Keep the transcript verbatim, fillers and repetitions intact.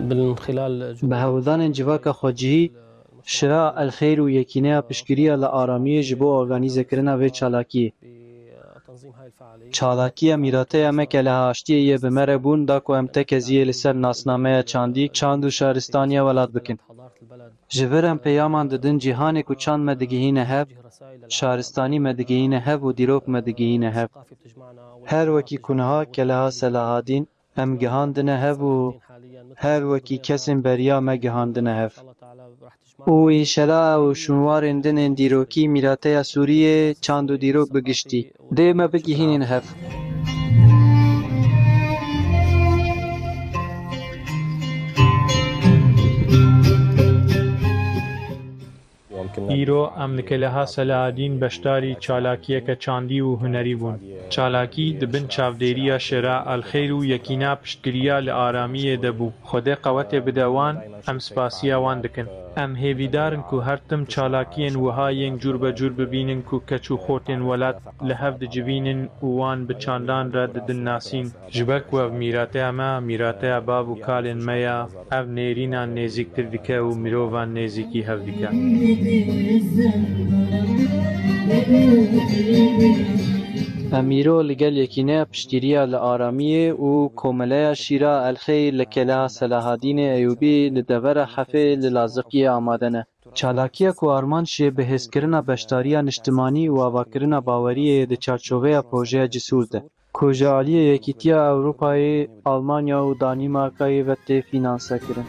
Bi hewldanên civaka xwecihî, Şira El Xeyr û Yekîneya Piştgiriya li Aramiyê ji bo organîzekirina vê çalakiyê. Çalakiya mîrateya me ke li haştiyê yê bi me re bûn, da ku em tekeziyê li ser nasnameya çandî, çand û şaristaniya welat bikin. Ji vir em peyaman didin cîhanê ku çand me digihîne hev, şaristanî me digihîne hev û dîrok me digihîne hev. Her wekî ku niha Keleha Selahadîn em gihandine hev û her wekî kesên beriya me gihandine hev. Û înşela ew şûnwarên din ên dîrokî mîrateya Sûriyê, çand û dîrok bi giştî, dê me bigihînin hev. Îro em li Keleha Selahadîn beşdarî çalakiyeke çandî û hunerî bûn. Çalakî di bin çavdêriya Şera El Xeyr û Yekîna Piştgiriya li Aramiyê de bû. Xwedê qewetê bide wan, em spasiya wan dikin. Em hêvîdar in ku her tim çalakiyên wiha yên cûr be cûr bibînin ku keç û xortên welat li hev dicivînin û wan bi çandan re didin nasîn. Ji ber ku ev mîrateya me, mîrateya bav û kalên me ya, ev nêrînan nêzîktir dike û mirovan nêzîkî hev dike. Em îro li gel Yekîneya Piştgiriya li Aramiyê û Komeleya Şîra El Xeyr li Keleha Selahadînê Eyûbî li devera Hefê li Laziqiyê amade ne. Çalakiya ku armanc jê bihêzkirina beşdariya niştimanî û avakirina baweriyê ye di çarçoveya projeya Cisûr de, ku ji aliyê Yekîtiya Ewropayê, Almanya û Danîmarkayê ve tê fînansekirin.